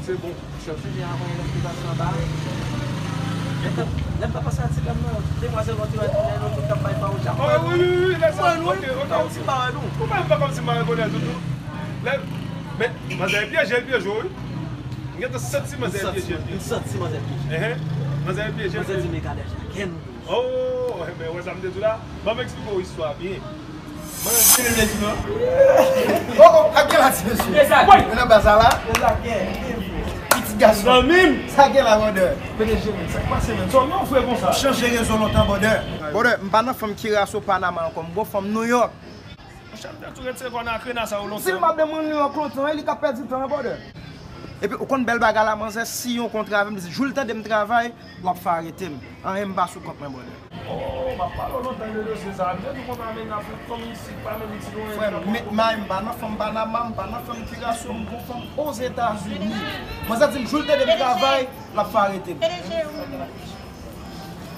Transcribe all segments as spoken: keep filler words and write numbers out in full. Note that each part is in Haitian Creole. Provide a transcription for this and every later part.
Se bon. Chòp chanje avan lè m te pase anba. Lè m t ap, lè m t ap pase a ti dam nan, demwazèl lan te wè tounen nan tout k ap bay pawòl. Wi, wi, wi, lè sa. Mwen, wi, ok, ok, ok. Kòmsi m pa wè nou. Ou pa, pa kòmsi m pa rekonèt ou tou. Lè, men, manzè pyeje l pyeje w, wi. M gentan santi manzè pyeje l pyeje. M santi manzè pyeje. Enhen. Manzè pyeje l pyeje. Manzè di men gade a jaken nou. Oh, men wè sa m te di w la? Ban m eksplike w istwa a byen. Mwen, se le di non. Oh, oh, ak gen la ti mesye. Mezanmi. Mwen nan baz la. Mezanmi. Pitit gason. Zanmi m. Sa gen la, brother. P D G, men, sa k pase, men? Sa w nan fre konsa? Chanje rezo lontan, brother. Brother, m pa nan fanm Kiraso Panama ankò, m gon fanm New York. Monchè, m te tou retire kò nan akrena sa yo lontan. Si l madanm mwen New York lontan, e li k ap pèdi tan, brother. Epi, ou konn bèl bagay la, manzè siyen yon kontra avè m, li di, jou l tande m travay, l ap fè arete m. Anyen m pa sou kont mwen, brother. Oh, m ap pale w lontan de dosye sa a. M te tou kontan amenn afè fanm isit, pa menm isit, ou. Frè m, met may, m pa nan fanm Panama, m pa nan fanm Kiraso, m gon fanm Ozetazini. Manzè di m, jou l tande m travay, l ap fè arete m. P D G, ou.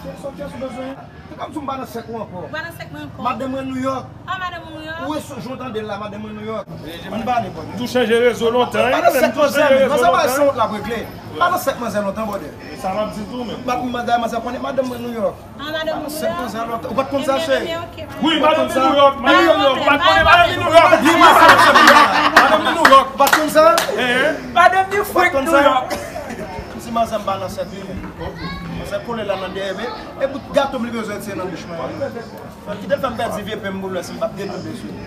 Kiyès ou bezwen? Se kòmsi m pa nan sèk ou ankò. Ou pa nan sèk mwen ankò. Madanm mwen New York. Ah, madanm ou New York. Ou wè jan w tande l la, madanm mwen New York. Ann pale, brother. M tou chanje rezo lontan, wi. Pa nan sèk manzè, men. Manzè pa wè se wont l ap regle. Pa nan sèk manzè lontan, brother. E sa m ap di tou, men. M ap mande manzè konnen madanm mwen New York. Ah, madanm ou New York. Pa nan sèk manzè lontan. Ou pa t konn sa, cheri? Wi, madanm li New York, madanm li New York. Ou pa t konnen madanm li New York? Li pa nan sèk manzè. Madanm li New York. Ou pa t konn sa? Madanm li frenk New York. Si manzè m pa nan sèk li, men. Manzè kole la nan dèyè, men. E bout gato m li bezwen retire nan bouch mwen. Kite l fè m pèdi vye pen m pou lè si m p ap detounen sou li.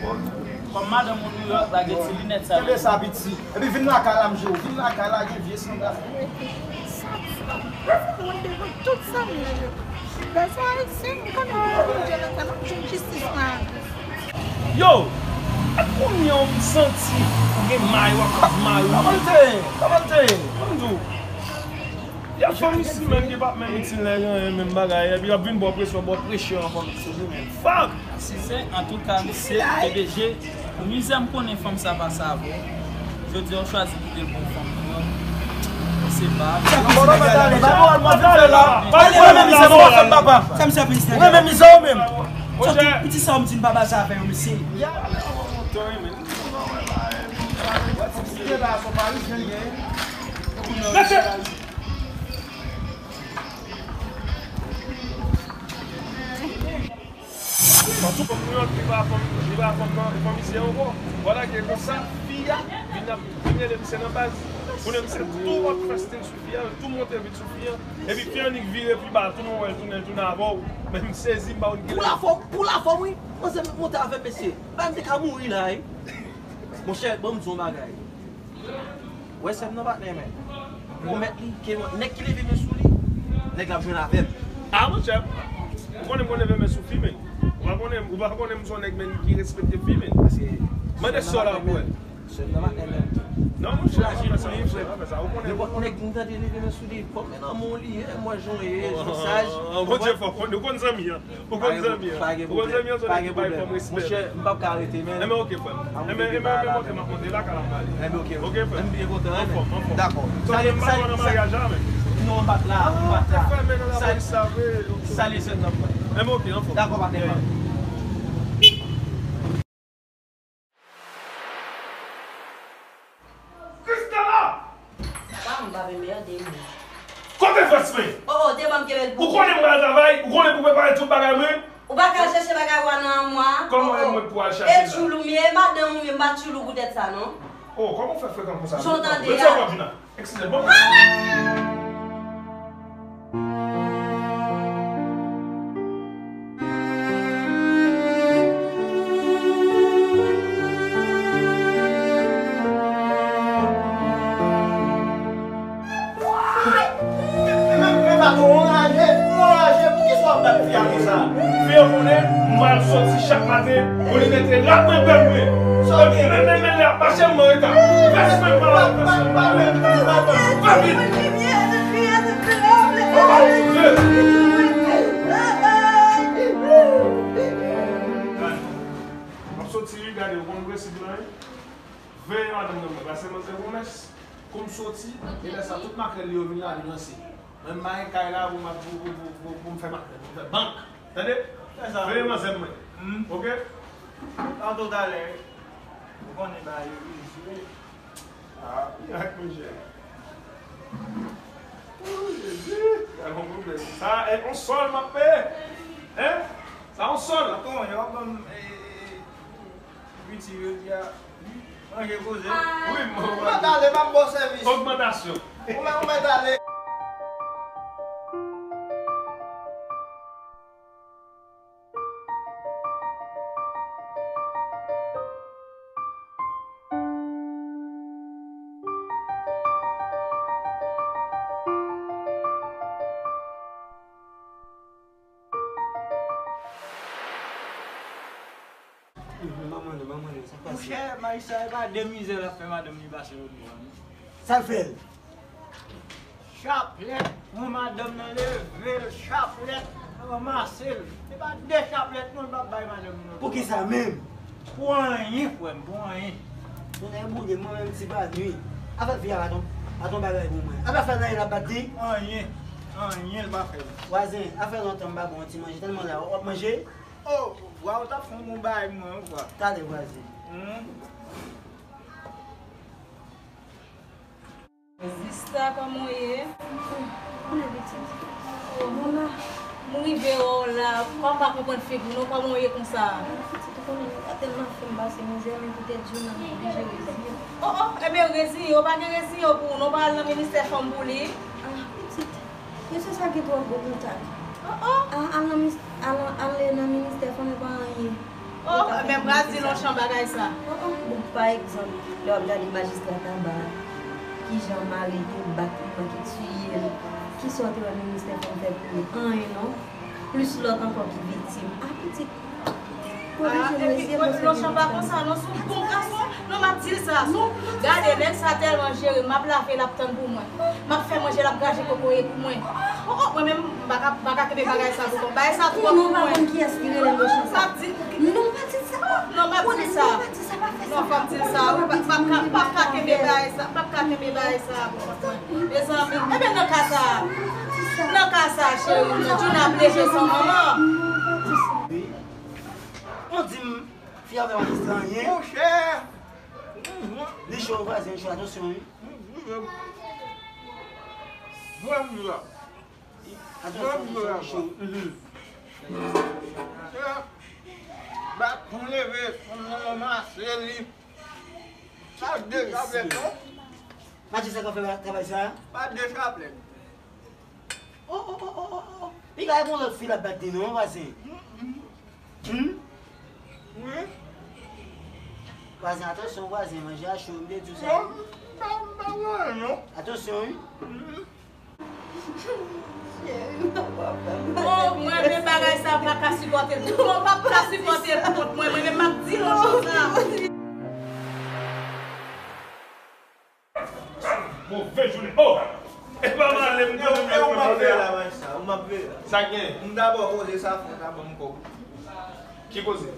Kòm madanm ou New York la gen ti linèt sa. Kenbe sa piti. Epi vin lakay la m jere w. Vin lakay la gen vye sandal. Sa, sa, mwen fè wont devan tout zanmi yo. Bezwen Ayisyen, m konnen m ap jwenn jistis mwen. Yo, e kounye a m santi ou gen may, w ap viv may ou. Kòman l te ye? Kòman l te ye? Ban m di w. Y ap fè m isi menm ki p ap menm itil nèg anyen menm bagay, epi y ap vin ba w presyon, ba w presyon ankò m sou li menm. Fuck! Sincère, antouka, misye, P D G, pou mizè m konnen fanm sa pase avè w, jodi a w chwazi kite l pou yon fanm New York, se pa. Ou renmen mizè, ou pa fè m papa. Ou renmen mizè ou menm. Sòti piti sa w m di m pa baze avè yo, mesye. Mesye! Bon, tou fanm New York, li pa fanm, li pa fanm nan, fanm isi ankò. Vwala ke konsa, fi a vin ap, vin rele misye nan baz. Konnen misye tou ap fè stil sou fi a, tou monte vit sou fi a. Epi fi a annik vire pi ba, tounen wè l, tounen, tounen avè w. Men m sezi, m pa konn kilè. Pou lafòm, pou lafòm, wi. Manzè met monte avè m, mesye. Bay m te ka mouri la, wi. Monchè, ban m di w yon bagay. Wè sè m nan patnè, men. Pwomèt li ke nèg ki leve men sou li, nèg la ap jwenn avè m. A, monchè, ou konnen m konn leve men sou fi, men. Ou pa konnen, ou pa konnen m se yon nèg, men, ki respekte fi, men. Paske mande sè w la pou wè. Sè m nan patnè, men. Non, monchè, pa fè sa, monchè, pa fè sa. Ou konnen. Nenpòt nèg m tande leve men sou li, fò m nan men w li ye, m wè jan w ye, jan w saj. Bondye fò, ou konn zanmi an. Ou konn zanmi an. Ou konn zanmi an, se yon nèg ki bay fanm respè. Monchè, m p ap ka rete, men. Enben, oke, frè m. Enben, enben, enben, monte, m ap monte la, ka l ap pale. Enben, oke. Oke, frè m. M byen kontan, men. Anfòm, anfòm. Dakò. Salye, salye, salye. Non, m pa t la, m pa t la. Salye, salye, sè m nan, frè. Enben, oke, anfòm. Dakò, patnè, m ap. Christella! Papa, m pa vle mède, mwen. Kote frans mwen? Oh, oh, te ban m kenbe l pou ou. Ou konnen m pral travay, ou konnen pou prepare tout bagay mwen. Ou pa ka chèche bagay ou a nan amwa. Kòman e mwen pou al chache sa? E tchoul ou m ye, e madanm ou m ye, m pa tchoul ou poutèt sa, non. Oh, kòman w fè frekan konsa? Jan w tande a. Retire kò w, Djuna. Eskize, bon. Anraje, anraje, poukisa w ap bat fi a konsa? Fi yo konnen m pral soti chak maten pou li mete rad mwen bèl mwen. Epi menm lè l ap mache m an reta. Vès mwen pa la. Fè vit. M ap soti wi, gade, ou konn prensip lan wi. Veye madanm nan mwen, pase manzè pwomès. Kou m soti, e lè sa tout makrèl li yo vin la, li ranse. Mwen m pa gen kay la pou m ap, pou, pou, pou, pou, pou m fè makrèl, pou m fè bank. Tande? Fè sa. Veye manzè mwen. Hmm. Oke? Tanto talè, ou konnen bagay yo isi wi. Ah, mirak, monchè. Oh, Jezi, gade yon pwoblèm. Sa, e, yon sòl m ap peye. Hein? Sa yon sòl. Patwon, yo ap ban m, e, e, e, Piti yo di a, manje koze. Wi, m, ou mèt ale, m ap ba w sèvis. Ogmantasyon. Ou mèt, ou mèt ale. Manman, manman, sa k pase? Monchè, Marissa, e pa de mizè l ap fè madanm li pase lòt bò a, non. Sa l fè l? Chaplèt, pran madanm nan, leve l, chaplèt, ranmase l. Se pa de chaplèt, non, l p ap bay madanm nan. Poukisa menm? Pou anyen, frè m, pou anyen. Tonnè boule, mwen menm ti pa nwi. Afè fi a pa t on, pa t on bagay pou mwen. Afè fè nan l ap bat li. Anyen, anyen l pa fè. Vwazen, afè lontan m pa ba w yon ti manje, tèlman la w ap manje. Oh, vwa ou t ap fè yon bon bagay pou mwen, vwa. Talè, vwazen. Hmm. Zista, kòman w ye? Konnen pitit. Oh, m la. M rive wè w la. Kòm m pa konprann figi w non, kòman w ye konsa? Pitit, ou konnen, m pa tèlman fin pase mizè, men poutèt Juna, m oblije reziye m. Oh, oh, ebyen, reziye w, pa gen reziye w pou ou non, pa al nan ministè fanm pou li. Ah, pitit. Mesye sa gen twòp gwo kontak. Oh, oh. A, al nan mis-, al, al nan ministè fanm, e pa anyen. Oh, men m pral di Longchamp bagay sa. Oh, oh. Bon, pa egzanp, lè w ap gade majistra Taba, kijan mari l te bat li, ki tiye l, kisa w te wè ministè fanm fè pou li? Anyen non. Plis lòt ankò ki viktim. A, pitit. Ah, epi Longchamp pa konsa non, se yon bon gason. Non, m ap di l sa. Gade, nèg sa tèlman jere, m ap lave, l ap tann pou mwen. M ap fè manje, l ap graje kokoye pou mwen. Oh, oh, mwen menm, m pa ka, m pa ka kenbe bagay sa pou mwen. Bagay sa twòp pou mwen. Ou pa konn kiyès ki rele Longchamp sa? M ap di. Non, pa di sa. Non, m ap di sa. Non, pa di sa, pa fè sa. Non, fò m di l sa. Ou pa, pa ka, pa ka kenbe bagay sa, pa ka kenbe bagay sa pou kont mwen. Mezanmi, ebyen nan ka sa, nan ka sa, cheri, Juna ap leve san manman. Wi. Ou di m, fi a pa fè majistra anyen. Monchè! Li cho, vwazen, cho, atansyon, wi. Mwen, mwen, mwen. Atansyon, li cho. Mhm. Bat pou leve, pou ranmase li. Pa de chaplèt non. Majistra k ap fè travay sa? Pa de chaplèt. Oh, oh, oh, oh, oh, oh. Piga e gon lòt fi l ap bat li non, vwazen. Hmm? Wi. Vwazen, atansyon, vwazen, manje a cho, m te di w sa. Non, m pa, m pa wè non. Atansyon, wi. Hmm. Cheri, papa, papa. Oh, mwen menm bagay sa, m pa ka sipòte l. Mwen p ap ka sipòte l pou kont mwen. Mwen menm m ap di l yon cho sa. Move jounen. Oh! E pa m ale m konnen. E ou m ap veye la, Marissa, ou m ap veye la. Sa k genyen? M dabò koze sa, fò w ta ban m kòb. Ki koze?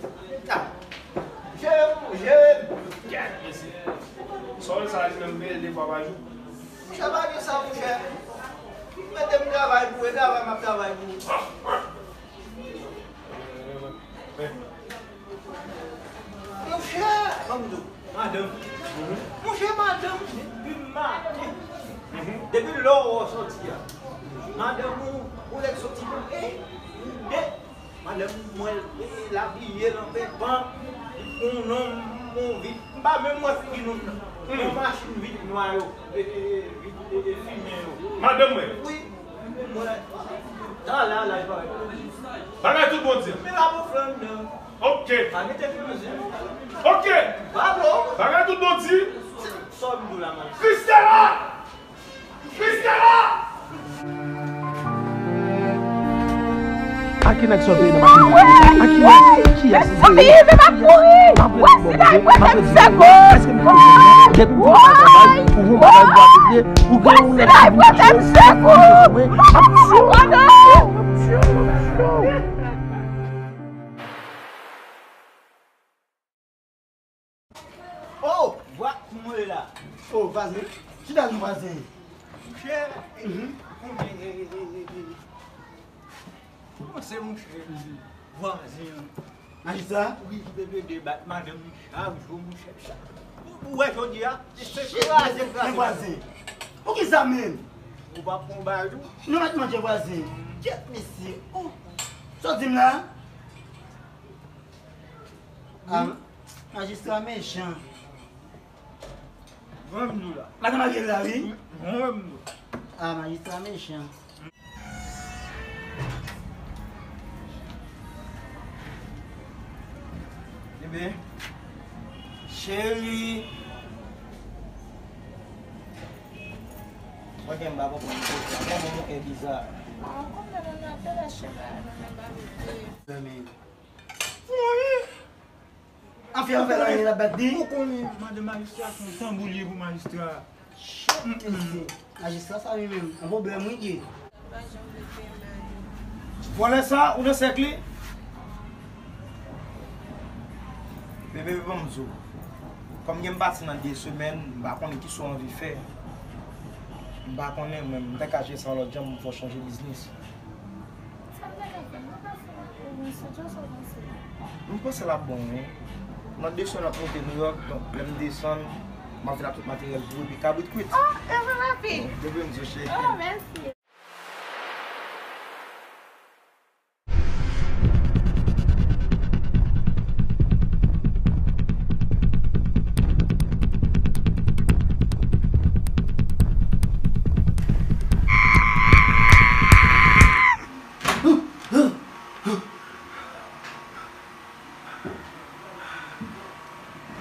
Ta. Je m, je m. Kèt, mesye. Sa w wè sa a di menm veye de fwa pa jou? Monchè, pa gen sa, monchè. Mete m travay pou ou, e travay m ap travay pou ou. Monchè, ban m di w, madanm. Monchè, madanm, depi maten, depi lè w soti a, madanm ou, ou lèk soti pou e, de, madanm mwen, e, l abiye l an penpan, yon nonm, yon vit, m pa menm wè figi nonm nan. Yon machin vit nwa yo, e, e, e, vit, e, e, fimen yo. Madanm mwen. Wi. Mwen, talè a la, li parèt. Bagay tout bon di. Men la pou flann nan. Ok. Pa mete fi nan zen. Ok. Pablo. Bagay tout bon di. Sòm dou la, man. Christella! Christella! A ki nèg sa w te nan machin nan? A ki nèg? Kiyès? Zanmi, m ap mouri. Wè sida, wè tèt m sèkou. Èske m te depi m fè yon bagay, ou yon bagay pou aplike, ou gen yon nèg ki vin touche w, ap touche w. Oh, vwa, kouman w ye la? Oh, vwazen. Chita non, vwazen. Monchè, mhm, konbyen, e, e, e, e, e. Kòman se monchè, mhm, vwazen an? Majistra? Wi, ki te plede bat madanm li chak jou, monchè, chak. Ou, ou wè jodi a, se kraze, kraze. Men vwazen. Poukisa menm? Ou pa pran bagay tou? Nou mèt manje vwazen. Kyèt, mesye. Oh. Sa w di m la? A, majistra mechan. Mwen menm nou la. Madanm Ariel la, wi. Mwen menm nou. A, majistra mechan. Ebyen, cheri. Mwen gen m pa konprann kote a. Mwen, mwen, mwen, e biza. A, konbyen nan apèl a cheri a, nan men ba mete. Fèmen. Wi. Anfen, anfen, la, la, bat li. Ou konnen, madanm majistra, se yon tanbou li ye pou majistra. Shit, mesye. Majistra sa li menm, yon pwoblèm wi li ye. Vòlè sa, ou nan sèk li? Bebe, ban m di w. Kòm gen m pati nan de semèn, m pa konnen kisa w anvi fè. M pa konnen, mwen, m te ka jere sa yon lòt jan, m fè w chanje biznis. Sa m te ka fè? M pa ka fè anyen pou mwen, se dja sa w panse. M panse l ap bon, wi. Nan de semèn, m ap monte Nouyòk, donk, lè m desann, m ap vin ak tout materyèl pou w, epi kabrit kwit. Oh, e vre, papi? Depi m di w, cheri. Oh, mèsi.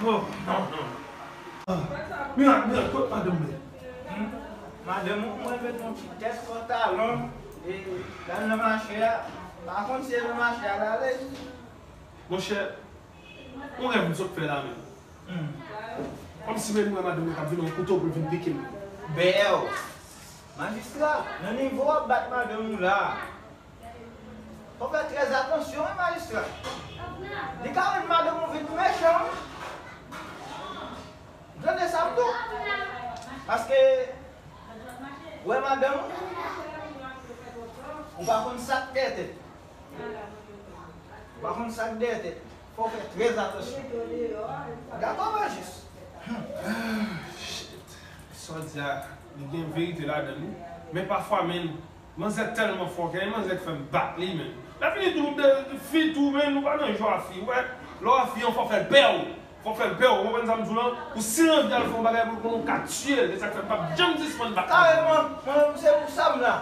Oh, non, non. Ah, Mirak, Mirak, kot madanm mwen? Hmm? Madanm ou mwen met yon ti tèt pantalon, e, l al nan mache a. Pa konn si e nan mache a l ale. Monchè, yon rèv m sot fè la menm. Hmm. Kòmsi menm m wè madanm mwen k ap vin yon kouto pou l vin pike m. Bèw! Majistra, nan nivo w ap bat madanm ou la, fò w fè trè atansyon, wi, majistra. Li ka rann madanm ou vin mechan, wi. Ou tande sa m di w? Paske, ou wè madanm ou, ou pa konn sa k dèyè tèt. Ou pa konn sa k dèyè tèt. Fò w fè trè atansyon. Dakò, Majis? Shit. Sa w di a, li gen verite ladan l, wi. Men pafwa, menn, manzè tèlman fò, gen manzè k fè m bat li, menn. Lè fini tou, de, de fi tou, menn, ou pa nan jwa fi. Ou wè, lè w wè fi an, fò w fè l pè w. Fò w fè l pè w, ou konprann sa m di w lan? Ou si l anvi al fè yon bagay pou l konnen w ka tiye l, se sa k fè l p ap janm sispann bat. Kareman, mwen menm se pou sa m la.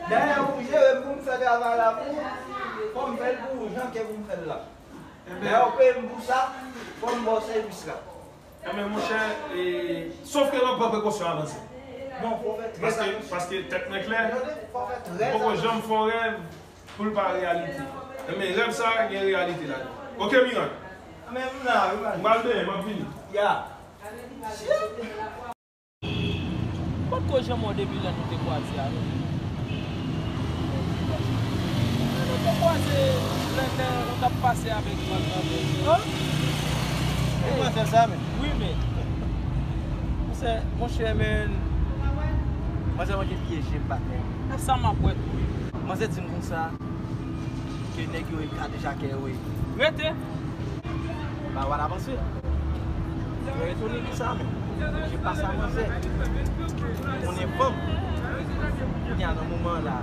Dayè ou jere m pou m fè travay la pou ou, fò m fè l pou ou jan ke pou m fè l la. Dayè ou peye m pou sa, fò m ba w sèvis la. Enben monchè, e, sòf ke w ap pran prekosyon avanse. Non, fò w fè trè atansyon. Paske, paske tèt mwen klè, m poko janm fè yon rèv pou l pa reyalite. Enben rèv sa a gen reyalite ladan. Oke, Mirak. Men m la, wi, m pral benyen, m ap vini. Ya. Shit. Potko janm wè w depi lè nou te kwaze a, non. Nou te kwaze lè, lè nou t ap pase avèk van nan men. Hein? Ou pral fè sa, men? Wi, men. Monchè, monchè, men. Manzè manke pyeje m, patnè. E sa m ap wè tou, wi. Manzè di m konsa, ke nèg yo e kadejakè yo ye. Rete! Ba w al avanse. Mwen etone de sa, men. Sonje pase a manzè. Konnen fanm. Kounye a nan moman an la,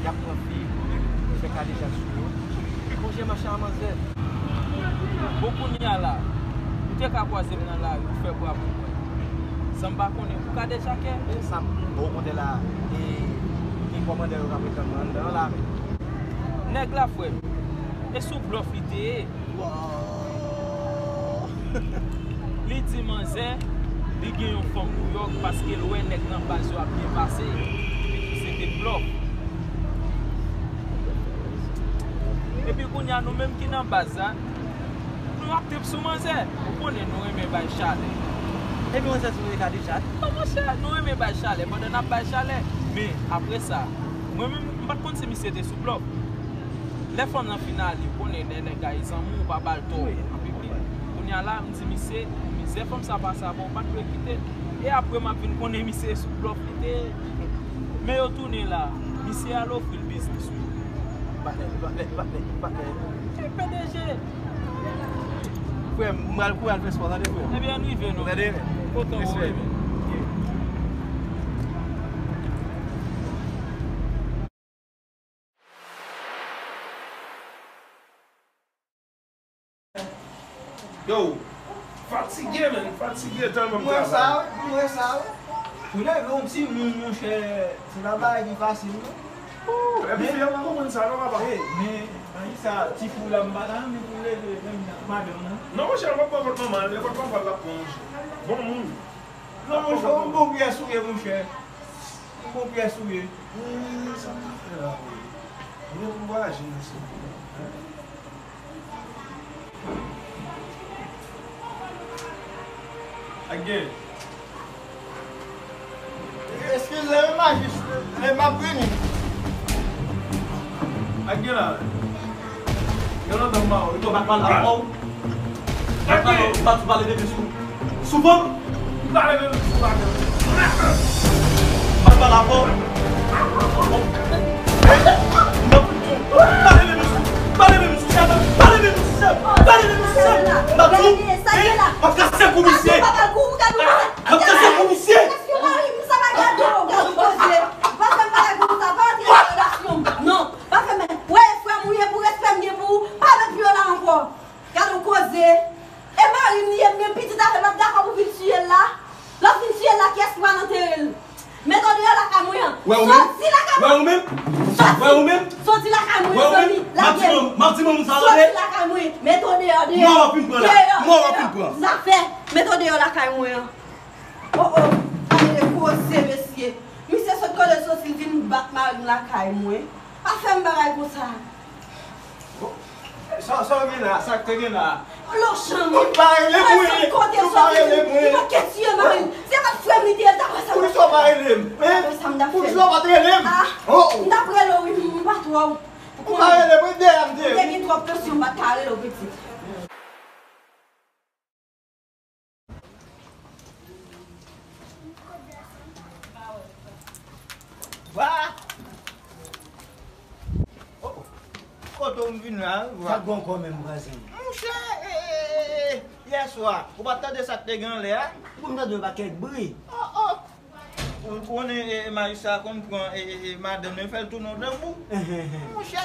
y ap pran fi, fè kadejak sou yo. Sonje mache a manzè. Bon, kounye a la, ou te ka kwaze m nan lari, ou fè bra pou mwen. San m pa konnen, ou kadejakè? E sa m, bon, ou konte la, e, gen kòmandè yo k ap retann mwen anndan an la, men. Nèg la, frè m, e sou blòf li te ye. Li di manzè, li gen yon fanm Nouyòk paske l wè nèg nan baz yo ap byen pase. Epi tou se te blòf. Epi kounye a, nou menm ki nan baz la, nou ap trip sou manzè. Ou konnen nou renmen bay chalè. Epi manzè sou mwen ka di chat. Non, monchè, nou renmen bay chalè. Pandan n ap bay chalè, men apre sa, mwen menm, m pa t konn si misye te sou blòf. Lè fanm nan fin ale, ou konnen lè nèg la e zanmi w, ou pa ba l tò an piblik. Kounye a la, m di misye, mizè fanm sa pase avè w, ou pa t dwe kite l. E apre, m ap vin konnen misye sou blòf li te ye. Men yo tounen la, misye al ofri l biznis, wi. Valè, valè, valè, valè. E P D G. Frè m, m pral kouri al fè spò, tande, frè m. Ebyen, ann rive, non. Tande? Kontan wè w, respè. Ebyen. Yo, fatige, man, fatige tèlman m travay. Mwen sa, mwen sa. Pou leve yon timoun, monchè, se pa bagay ki fasil, non. Ooh, epi fi an pa konprann sa, non, papa. Men, men, sa, ti fou la, m pa ta renmen pou leve, menm madanm, non. Non, monchè, l p ap pran kont manman l, e kont papa l l ap pran, monchè. Bon moun. Non, monchè, yon bon pyès ou ye, monchè. Yon bon pyès ou ye. Ee, sa m ap fè la, wi? Mwen pou voyaje nan sou. Ak gen. Eskize wi, majis, men m ap vini. Ak gen la. Gen lontan m pa wè w, ou pa pale avè w. M pa t pale, m pa t pale depi sou, sou fanm. M pale menm sou fanm. M pa t pale avè w. Pale menm sou, pale menm sou chèf, pale menm sou chèf, pale menm sou chèf. M pa t di w, m ap kase kou misye. M ap kase kou misye. Mesye, mari m, sa pa gade w, gade w koze. Pa fè m bagay konsa, pa antre nan relasyon m. Non, pa fè m. Wè, frè m ou ye, pou respè m gen pou ou, pa met pye w la ankò. Gade w koze. E mari m li ye, m gen pitit avè l, w ap dakò pou vin tiye l la? Lè w fin tiye l la, kiyès ki pral antere l? Met w deyò lakay mwen an. Wè ou menm? Soti lakay mwen. Wè ou menm? Soti. Wè ou menm? Soti lakay mwen, zanmi. Lage m. M ap di manman sa, tande. Soti lakay mwen. Met w deyò, deyò. Mwen w ap vin pran la. Deyò, mwen w ap vin pran. Zafè. Met w deyò lakay mwen an. Oh, oh. Gade koze, mesye. Misye sot kote l soti, l vin bat mari m lakay mwen. Pa fè m bagay konsa. Sa, sa w gen la? Sa k te gen la? Lochan, ou pa rele m, wi. Ou pa rele m, wi. Li manke tiye mari l. Se pa t frè m li te ye, l ta kwè sa m ta fè. Poukisa w pa rele m? Hein? L ta kwè sa m ta fè. Poukisa w pa t rele m? Ah, oh, oh. M t ap rele w, wi, m pa twò. Ou pa rele m, wi, dèyè m te ye. Ou te gen twòp tansyon, m pa t ka rele w, pitit. Wa! Oh, oh. Kote w m vin la, wa? Sa gon kò menm, vwazen. Monchè, eh, eh, eh, eh, yè swa, ou pa t tande sa k te gen anlè a? Ou konn tande yon pakèt bri. Oh, oh. Ou konnen, e, e, majistra konn pran, e, e, e, madanm li, fè l tounen yon dangou. Monchè,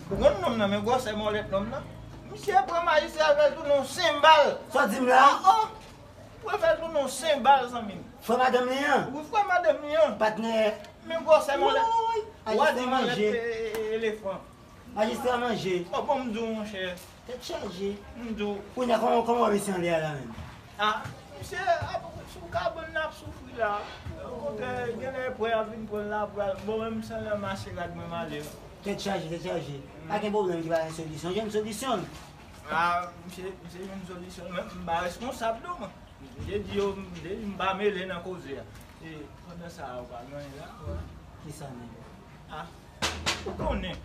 ou konn nonm nan, men gwosè mòlèt nonm nan. Misye pran majistra, fè l tounen yon senbal. Sa w di m la? Oh, oh. Ou fè l tounen yon senbal, zanmi m. Frè madanm li an? Wi, frè madanm li an. Patnè. Men gwosè mòlèt. Wi, wi, wi. Ou a di mòlèt, e, e, e, elefan. Majistra manje. Oh, bon, m di w, monchè. Tèt chaje. M di w. Kounye a, kòman, kòman w ap ese anlè a la menm? Ah, misye, ap, sou kabann n ap soufri la. Okontrè, genlè prè ap vin pran l la, pral. Bon, menm san lè mache rad mwen m ale. Tèt chaje, tèt chaje. Mm. Pa gen pwoblèm ki pa gen solisyon. Jwenn solisyon. Ah, misye, misye jwenn solisyon. Mwen, m pa responsab, non, mwen. M te di yo, m te di m pa mele nan koze a. E, pandan sa a, ou pa gen anyen la, wè. Kisa menm? Ah. Ou konnen.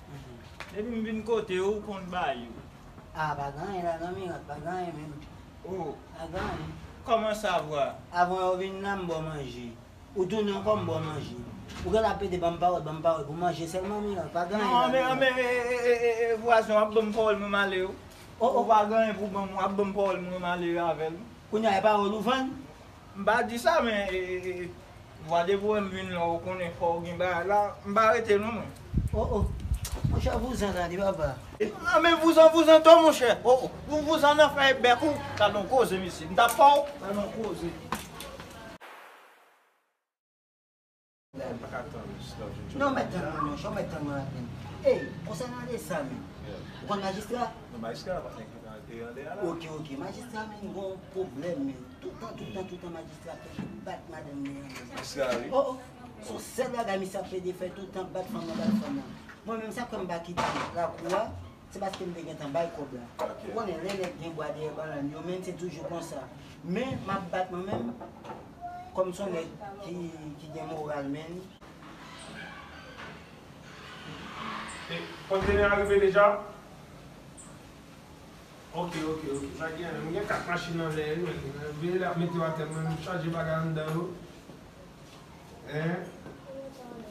Mhm. Depi m vin kote w, ou konn bay yo. Ah, pa gen anyen la non, Mirat, pa gen anyen menm. Oh. Pa gen anyen. Kòman sa, vwa? Avan yo vin la, m ba w manje. Ou tounen ankò, m ba w manje. Ou genlè ap pede ban m pawòl, ban m pawòl pou manje sèlman, Mirat, pa gen anyen la, Mirat. Non, men, men, e, e, vwazen, w ap ban m pawòl mwen m ale, wi. Oh, oh. Ou pa gen anyen pou ban m, w ap ban m pawòl mwen m ale avè l. Kounye a, e pawòl ou vann? M pa di sa, men, e, e, e, vwa depi w wè m vin la, ou konnen fò w gen bagay la, m pa rete non, mwen. Oh, oh. Monchè, vouzan tande, papa. Ah, men vouzan, vouzan tò, monchè. Oh, oh. Vou-, vouzan nan fè bèk ou. Gad yon koze, mesye. M t ap fè w. Gad yon koze. Non, mèt tann mwen, monchè, mèt tann mwen la menm. Ey, konsènan de sa menm. Ou konn majistra? Non, majistra la pa t gen ki te anlè a la. Ok, ok, majistra menm gon pwoblèm menm. Toutan, toutan, toutan majistra ap pede bat madanm li an. Majistra, wi. Oh, oh. Se yon sèl bagay misye ap pede fè toutan, bat fanm nan, bat fanm nan. Mwen menm sa k fè m pa kite lakou a. Se paske m te gentan bay kòb la. Ou konnen, lè nèg gen bwa dèyè bannann, yo, men se toujou konsa. Men, m ap bat mwen menm, kòm se yon nèg ki, ki gen moral, men. E, kontènè a rive deja? Ok, ok, ok. Sa gen, m gen kat machin anlè, wi, men. Veye la, mete yo atè, mwen, m chaje bagay anndan yo. Hein?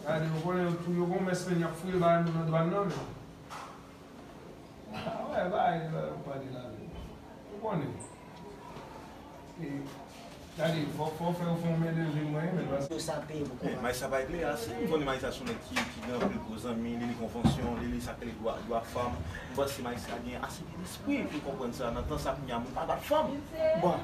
Gade, ou konnen yo tou, yo gon mès, men y ap fouye bagay moun nan dwàn nan, men. Ah, wè, bagay, yo pale la, men. Ou konnen. E, gade, fò, fò fè yo fè yon men de vi mwen, men, paske yo sa peye pou konprann. May sa pa regle ase. M konnen May sa se yon nèg ki, ki gen anpil gwo zanmi, li li konvansyon, li li sa k rele dwa, dwa fanm. M panse May sa gen ase de lespri pou konprann sa. Nan tan sa, kounye a, moun pa bat fanm. Bon,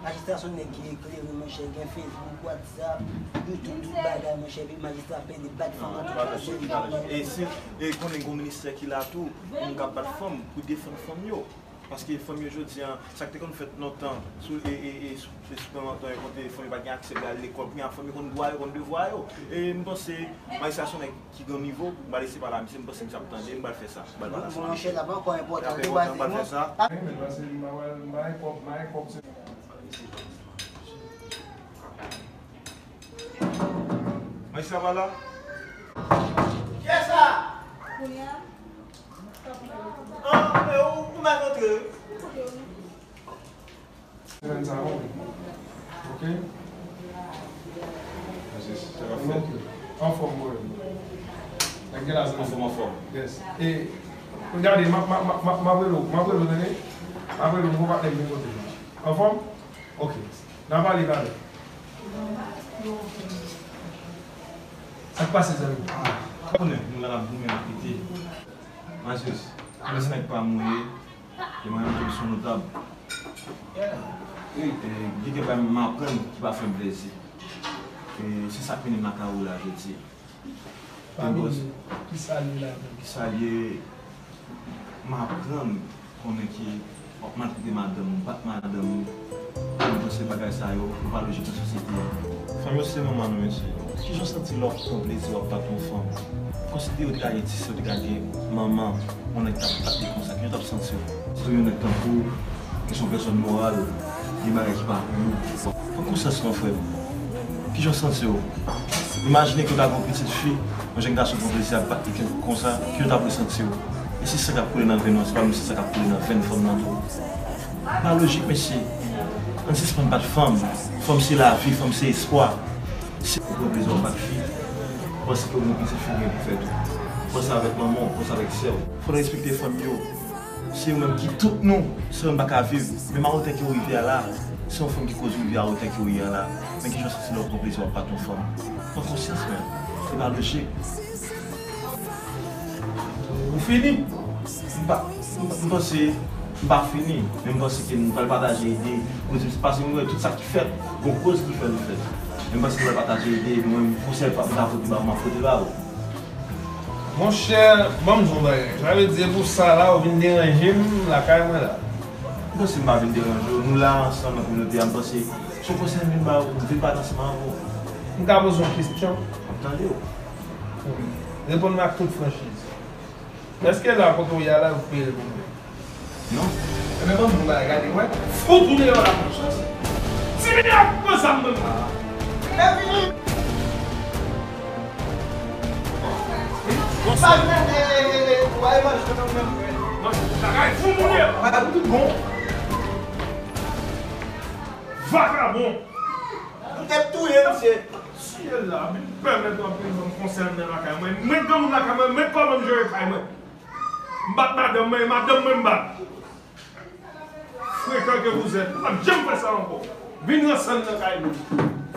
majistra se yon nèg ki eklere, monchè, gen Facebook, WhatsApp, YouTube, tout bagay, monchè, epi majistra pede bat fanm nan tout fason. E si, e konnen gen yon ministè ki la tou, pou moun k ap bat fanm, pou defann fanm yo. Paske fanm yo jodi a, sa k te konn fèt lontan, sou, e, e, e, sou, e sou tan lontan yo, kote fanm yo pa t gen aksè pou y al lekòl, kounye a fanm yo konn dwa yo, konn devwa yo. E m panse, majistra se yon nèg ki gen nivo, m pral ese pale a misye, m panse misye ap tande, m pral fè sa. M pral pale ansanm avèk misye. Monchè, l ap ankò enpòtan, m pral fè sa. Men, paske m pa, m pa gen kòb, m pa gen kòb, se Majistra pa la? Kiyès sa? An, e ou, ou mèt antre, wi. Semèn sa, wi. Ok? Yes, yes, sa va fèt. Ok. Anfòm, bro. Nèg gen lajan. Anfòm, anfòm. Yes. E, gade, m ap, m ap, m ap, m ap rele w, m ap rele w, tande? M ap rele w, m gon patnè m vin kote w. Anfòm? Ok. N a pale talè. Sa k pase, zanmi? Ah, ou konnen, nou la n ap goumen, n ap pete. Masyos, mwen se nèg pa m ou ye, e mwen menm tou m se yon notab. Wi, e, gen kèk bagay m aprann ki pa fè m plezi. E se sa k mennen m lakay ou la jodi. Familye, kisa l ye ladan? Kisa l ye? M aprann konnen ke w ap maltrete madanm ou, bat madanm ou. Mwen panse bagay sa yo, yo pa lojik nan sosyete a. Fanm yo se manman nou, mesye. Kijan w santi lè w ap pran plezi w ap bat yon fanm? Konsidere w te ka gen ti sè, w te ka gen manman, yon nèg k ap bat li konsa, kijan w t ap santi w? Si w yon nèg tankou w, e se yon pèsòn moral, gen bagay ki pa pou ou. Pran konsyans non, frè m. Kijan w santi w? Imajine ke w ta gen yon pitit fi, yon jèn gason pran plezi ap bat li konsa, kijan w t ap resanti w? E se san k ap koule nan venn ou an, se pa menm si san k ap koule nan venn fanm nan tou? Pa lojik, mesye. Ann sispann bat fanm. Fanm se lavi, fanm se espwa. Si w pran plezi w ap bat fi, panse ke w gen yon pitit fi w gen pou fè tou. Panse avèk manman w, panse avèk sè w. Fò n respekte fanm yo. Se yo menm ki tout nou, san yo n pa ka viv. Menm a wotè ke w rive a la, se yon fanm ki koz w rive a wotè ke w ye a la. Men kijan w santi lè w pran plezi w ap bat yon fanm? Pran konsyans, men. Se pa lojik. Ou fini? M pa, m, m panse m pa fini, men m panse ke nou pral pataje ide. Kote, paske mwen wè tout sa ki fèt, gon koz ki fè li fèt. Men m panse nou pral pataje ide, epi mwen, konsèy pa, m ka pote ba ou, m ap pote ba ou. Monchè, ban m di w yon bagay. Sa vle di, e pou sa la, ou vin deranje m lakay mwen la? M panse m pa vin deranje w. Nou la ansanm nan kominote a, m panse se yon konsèy m vin ba ou, m vin pale ansanm avè w. M ka poze w yon kesyon? M ap tande w. Reponn mwen ak tout franchiz. Èske la kote w ye a la, yo peye l pou mwen? Non. Ebyen, ban m di w yon bagay, gade, wè. Fout ou deyò la, franchman. Ti vini ak gwo zam ban m la. Bonswa. Bagay fou moun ye. Tout bon. Vakabon. Ou te touye misye. Tiye l la, vin pèmèt w ap vin ban m konsèy nan lakay mwen. Mwen granmoun lakay mwen, mwen kòman m jere kay mwen. M bat madanm mwen, e madanm mwen m bat. Frekan ke vous êtes, m p ap janm fè sa ankò. Vin ransann nan kay mwen.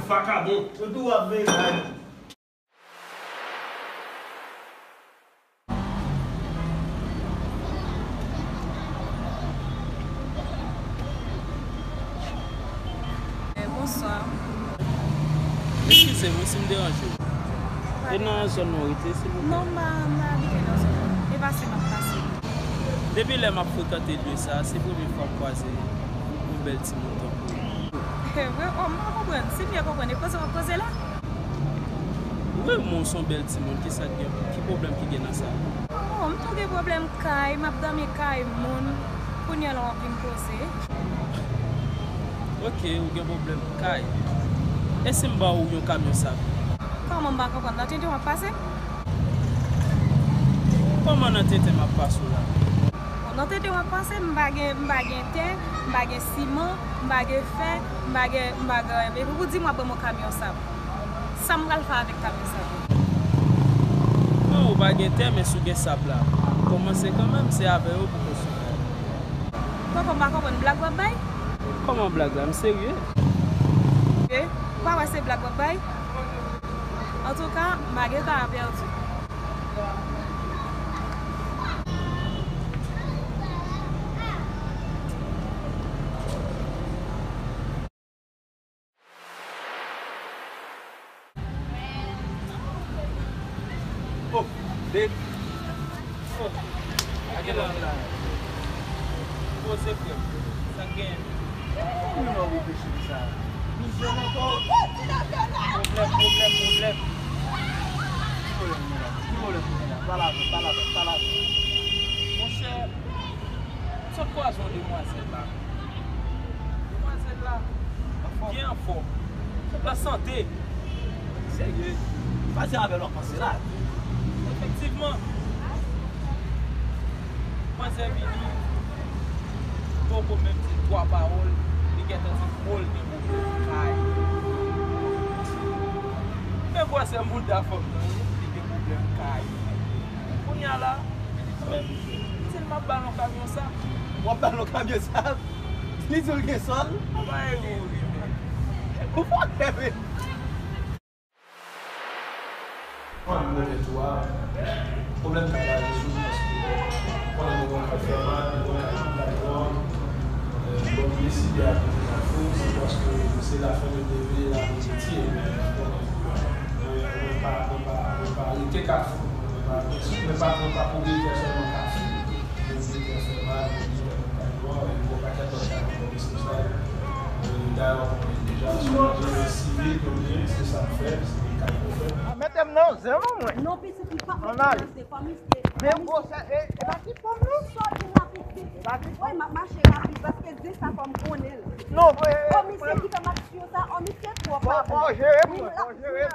Vakabon. Yo tou ap veye kay mwen. Eh, bonswa. Eskize m wi si m deranje w. E nan zòn nan w rete, silvouplè? Non, m pa, m pa abite nan zòn nan. E pase m ap pase. Depi lè m ap frekante lye sa a, se premye fwa m kwaze yon bèl timoun tankou w. Vre? Oh, m pa konprann. Si m byen konprann, e koze w ap koze la? Wi, men w se yon bèl timoun, kisa k gen, ki pwoblèm ki gen nan sa? Oh, m t Ou gen pwoblèm kay, m ap dòmi kay moun, kounye a la w ap vin koze. Ok, ou gen pwoblèm kay. E si m ba w yon kamyon sab? Kòman m pa konprann? Nan tenten w ap pase? Kòman nan tenten m ap pase w la? Bon, nan tenten w ap pase, m pa gen, m pa gen tè, m pa gen siman, m pa gen fè, m pa gen, m pa gen anyen. Epi pou di m w ap ban m yon kamyon sab. Sa m pral fè avèk kamyon sab la? Non, ou pa gen tè, men si w gen sab la, kòmanse kanmenm, se avè yo pou konstwi kay. Poko, m pa konprann, blag w ap bay? Kòman blag la? M serye. E, ou pa wè se blag w ap bay? Antouka, m pa gen tan a pèdi. Oh, babe. Oh, a gen lòt la. Poze frè m. Sa k genyen? Ou menm wè ou peche sa. Mizè nan kò. Pwoblèm, pwoblèm, pwoblèm. Ki pwoblèm ou la? Ki pwoblèm ou la? Pale avè m, pale avè m, pale avè m. Monchè, m sot kwaze yon demwazèl la. Demwazèl la byen anfòm. Nan sante. Serye. Pa di avè l w ap panse la. Efektivman. Manzè vini, poko menm di twa pawòl, li gentan di kò l gen pwoblèm kay. Men gwosè mouda fanm nan, wi, li gen pwoblèm kay. Kounye a la, li di mwen menm, li di l m ap ba l yon kamyon sab. W ap ba l yon kamyon sab? Li di w l gen sòl? Apa e ou ri, men. Ou fòkè, men. An, mwen tou a, pwoblèm kay la rezoud paske konnen mwen gon kay fè mal, mwen gon kay ki bay lòd. Bon, m deside aplike Kafou, se paske se lafen de deve la nou piti, men konnen mwen pa, mwen pa, mwen pa rete Kafou, mwen pa, mwen pa, mwen pa pwopriyetè sèlman Kafou, mwen pwopriyetè Fèval, mwen pwopriyetè Montay Nwa, e gon pakèt lòt kay ankò, Resosal. Dayè, w konnen deja, se yon enjenyè sivil ke m ye, se sa m fè, se yon kay m fè. Mete m nan zen non mwen. Non, pitit, li pa mete nan zen, kòm misye, men gwosè, e, e pa ti fanm non. Sòti rapid vit. E pa ti fanm. Wi, m ap mache rapid paske zen sa fò m konnen l. Non, e, o, misye ki fè m aksyon sa, o, misye twò pa bon. Fò jere m, fò jere m.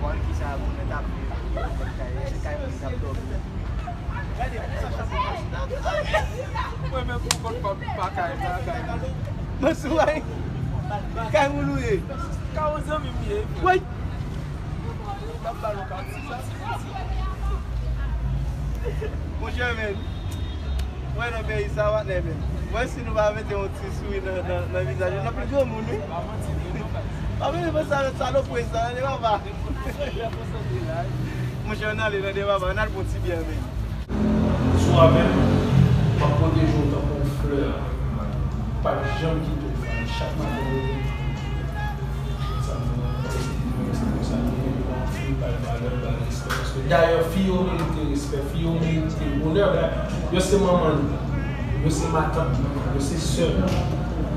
Bon, kisa moun nan t ap viv, se kay moun t ap dòmi. Gade, mwen menm pou kont pa, pa kay, pa kay moun. Mwen sou ay. Kay moun ou ye? Kay yon zanmi m ye. Woy. T ap ba l yon kati. Monchè, men. Mwen nan peyi sa, patnè, men. Mwen, si nou pa mete yon ti souri nan, nan, nan vizaj yo, n ap vin granmoun, wi. Pa manti, non, non, pa vin fè sa, sa lòt pwen sa, tande papa. Monchè, ann ale, tande papa, ann al pran ti byè, men. Si w avè m, m ap pwoteje w tankou yon flè. M p ap janm kite w fane. Chak maten, m leve, sa m fè, se konsa, m leve, m anfil, bay valè, bay respè. Paske dayè, fi yo merite respè, fi yo merite bonè. Yo se manman nou, yo se matant nou, yo se sè nou,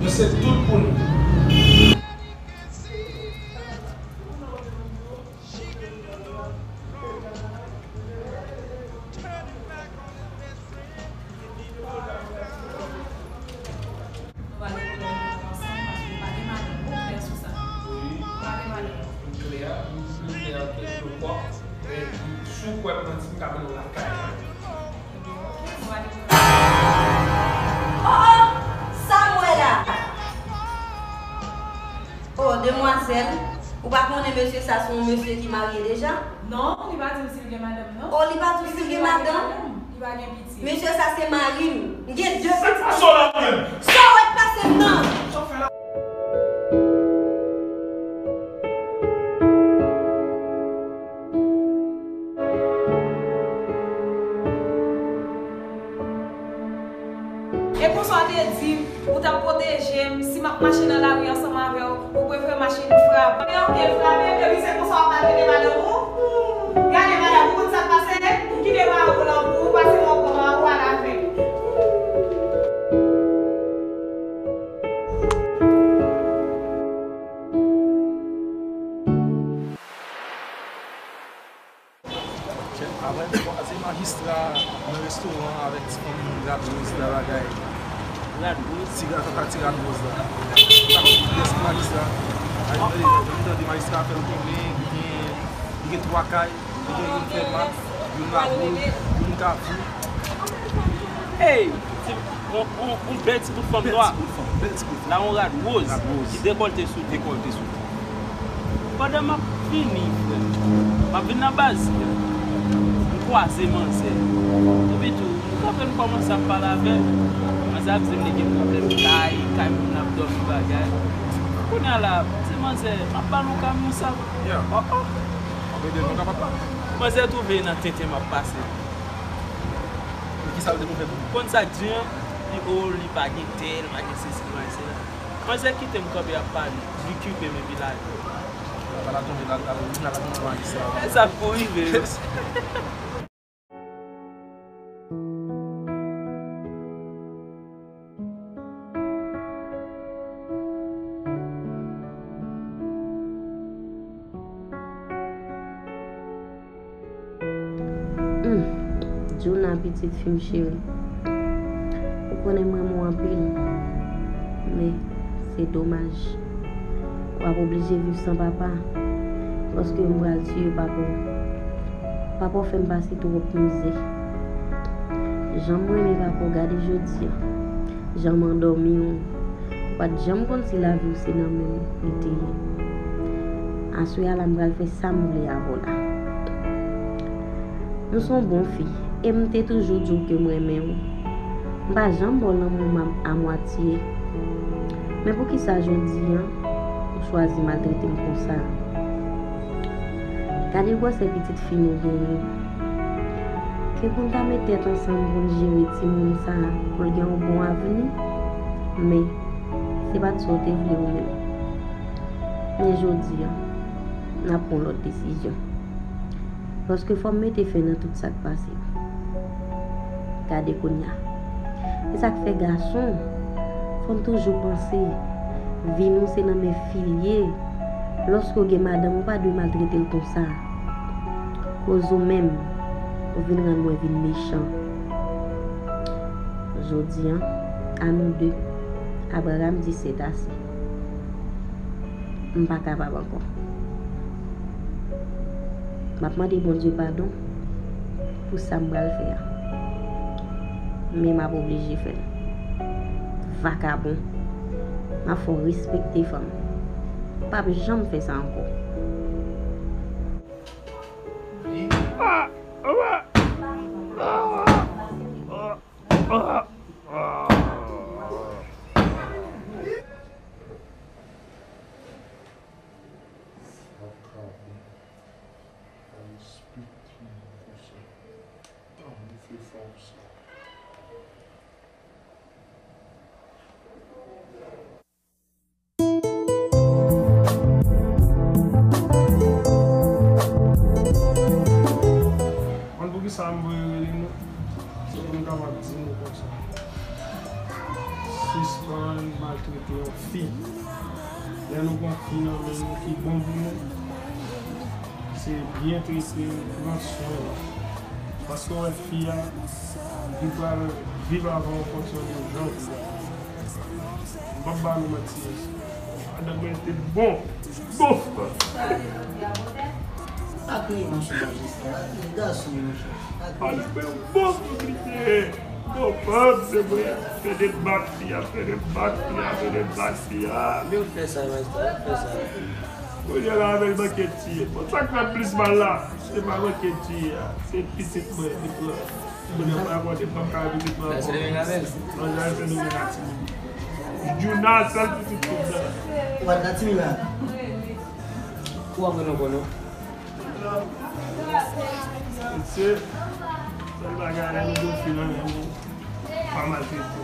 yo se tout pou nou. Nou pa gen pwoblèm nou ansanm paske ou pa gen madanm. Ou klè sou sa? Wi. Ou pa gen madanm. M klè, m pli klè ke Lepòk. E si w kwè m manti, m ka mennen w lakay mwen. Ebyen, oke, nou pa gen pwoblèm. Oh, oh! Sa m wè la? Oh, demwazèl, ou pa konnen mesye sa se yon mesye ki marye deja? Non, li pa di m si l gen madanm, non. Oh, li pa di w si l gen madanm? Li pa gen madanm, li pa gen pitit. Mesye sa se mari m. M gen de pitit. Sa w la menm? Sa w wè k pase m nan? Sa w fè la? E konsa w te di m, ou t ap pwoteje m, si m ap mache nan lari ansanm avè w, ou prefere machin frape. Men oke, l frape, epi se konsa w ap maltrete madanm ou? Gade madanm, ou konn sa k pase? Kite mari w nan kou w, pase mwen pran mari w al avè l. Mwen kwaze majistra nan restoran avèk ti fanm rad woz la bagay. Rad woz? Ti rad, tata ti rad woz la. Mwen pa konn kiyès ki majistra. Ay, mwen tande, mwen tande majistra fè l konnen li gen, li gen twa kay, li gen youn Fèmat, youn Laboul, youn Kafou. Ey! Ti, on, on, on bèl ti bout fanm nwa. Bèl ti bout fanm, bèl ti bout fanm. La, on rad woz. Rad woz. Ki dekòlte sou li. Dekòlte sou li. Pandan m ap vini, frè, m ap vin nan baz, m kwaze manzè. Epi tou, m kanpe, m kòmanse ap pale avè l. Manzè ap di m li gen pwoblèm kay, kay moun ap dòmi bagay. Kounye a la, m di manzè, m ap ba nou kay moun sa. Yeah. Oh, oh. M ap ede nou kapab la. Manzè twouve nan tenten m ap pase. Kisa l te pou fè pou ou? Konn sa k di an, li o, li pa gen tè, li pa gen sesi, li pa gen sela. Manzè kite m kanpe ap pale, li kipe m epi l ale. Apa l ap tonbe, l al, al, l al tonbe nan majistra. E sa k pou rive yo. Hmm, Djouna, pitit fi m cheri. Ou konnen m renmen w anpil, men se domaj. W ap oblije viv san papa, paske m pral tiye papa w. Papa w fè m pase twòp mizè. Jan m renmen papa w, gade jodi a. Jan m andòmi w. Ou pa t janm konn si lavi w se nan men m li te ye. Aswè a la m pral fè sa m vle avè w la. Ou se yon bon fi, e m te toujou di w ke m renmen w. M pa janm ba w lanmou m a, a mwatye. Men poukisa jodi a, ou chwazi maltrete m konsa? Gade gwosè pitit fi nou genyen. Ke pou n ta met tèt ansanm pou n jere timoun sa a, pou l gen yon bon avni, men se pa t sa w te vle ou menm. Men jodi a, n ap pran lòt desizyon. Paske fò m mete fen nan tout sa k pase. Gade kounye a. Se sa k fè gason, fò n toujou panse, vi nou se nan men fi l ye. Lòske w gen madanm, ou pa dwe maltrete l konsa. Koz ou menm, ou vin rann mwen vin mechan. Jodi a, a nou de, Abraham di se ase. M pa kapab ankò. M ap mande Bondye padon pou sa m pral fè a. Men m ap oblije fè l. Vakabon. M ap fè w respekte fanm. P ap janm fè sa ankò. Sa ka bon. Respecte moun konsa. Tann li fè fòm sa. Konn poukisa m voye rele nou? Se pou m kapab di nou konsa. Sispann maltrete yon fi. Lè nou gon fi nan men nou ki bon pou nou, se byen trete l, pran swen l. Paske w wè fi a, li pral viv avè w an fonksyon de jan ou ye. M p ap ba nou manti, mesye. Madanm mwen te bon. Bon. Pa kriye, monchè, majistra. Pa kriye, gason, monchè. Pa kriye. Madanm mwen bon pou li te ye. Bon, fanm, se vre. Fè de bat fi a, fè de bat fi a, fè de bat fi a. Men w fè sa, majistra, w fè sa. Kounye a la, avè l manke tiye. Bon, sa k fè plis mal la, se pa manke tiye a. Se pitit mwen li pran. Kounye a, mwen rakonte fanm ka pitit mwen ankò. Sa se demen avè l. Non, sa se demen a Timoun. Djouna, sèl pitit tout sa. Ou pa t la Timoun la? Ou aprann ankò, non? Mesye, sèl bagay la, nou gon fi nan men nou, pa maltrete.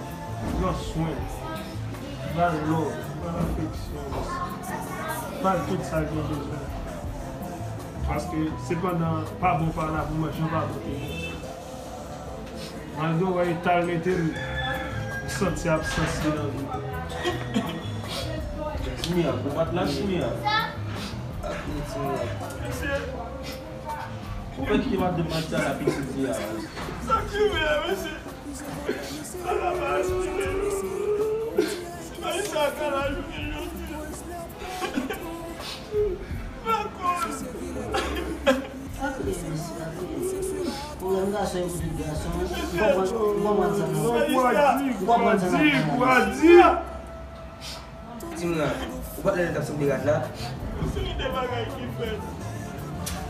Pran swen. Ba l love, ba l afeksyon, mesye. Ba l tout sa l gen bezwen. Paske se pandan pa bon pa la pou manje an pa bon te bon. Malgre w wè eta l mete l, ou santi absans li nan vi w. Jimmy a, ou pa t la Jimmy a. Ak nou Jimmy a. Mesye, Ou fè kite madanm nan ti ala pitit li a. Sa ki vre, mesye. Ala baz. Ayisyen ka la jounen jodi. Lakoz. Aplike, mesye, aplike. Pwoblèm gason e pou tout gason. M konprann, m konprann sa, non. M konprann sa, non. Di m nan, ou pa t lè l t ap sanble rat la? Yon seri de bagay ki fèt.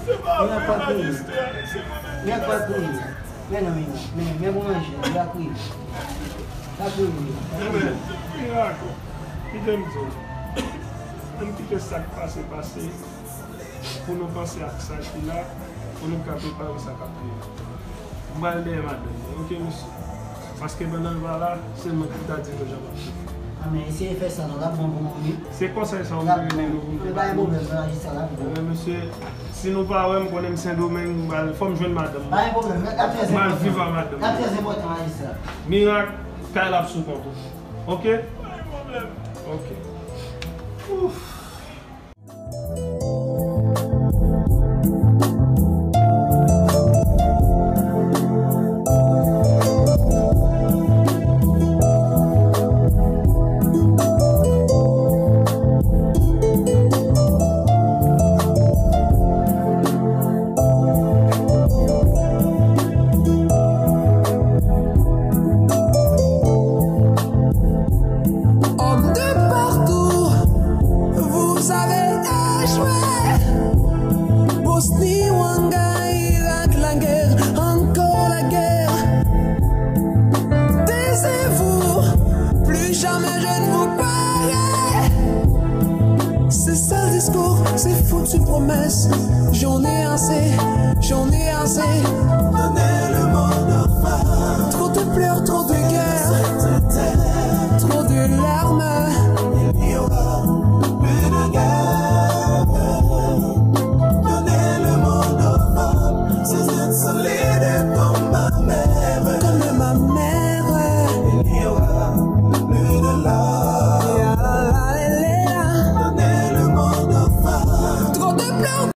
Se pa vre, majistra, se mwen menm ki pa sanble. Men non, men non, men, men pou manje, li ap kriye. Li ap kriye, li ap kriye. Mirak, kite m di w. Ann kite sa k pase, pase. Pou nou panse ak sa ki la, pou nou ka prepare sa k ap vini. M pral dèyè madanm mwen, oke, mesye? Paske pandan l pa la, se mwen ki ta di nou jan m ap soufri. A, men eseye fè sa non, l ap bon pou nou, wi. Se konsèy sa w vle rele nou pou nou te bay nou? L ap bon. Men pa gen pwoblèm, majistra, l ap bon. Ebyen, mesye, si nou pa wè m, konnen m Sendomeng, m pral, fò m jwenn madanm mwen. Pa gen pwoblèm, l ap trè enpòtan. M pral viv ak madanm mwen. L ap trè enpòtan, majistra. Mirak, kay la ap sou kont ou. Oke? Pa gen pwoblèm. Oke. Ouf. Homme de partout, vous avez échoué. Bosnie, Wanga, Irak, la guerre, encore la guerre. Taisez-vous, plus jamais je ne vous croirai. Ces sales discours, ces foutues promesses, j'en ai assez, j'en ai assez. Donnez le monde aux femmes. Trop de pleurs, trop de guerres, trop de larmes. Il n'y aura plus de guerre. Donnez le monde aux femmes, ces êtres solides et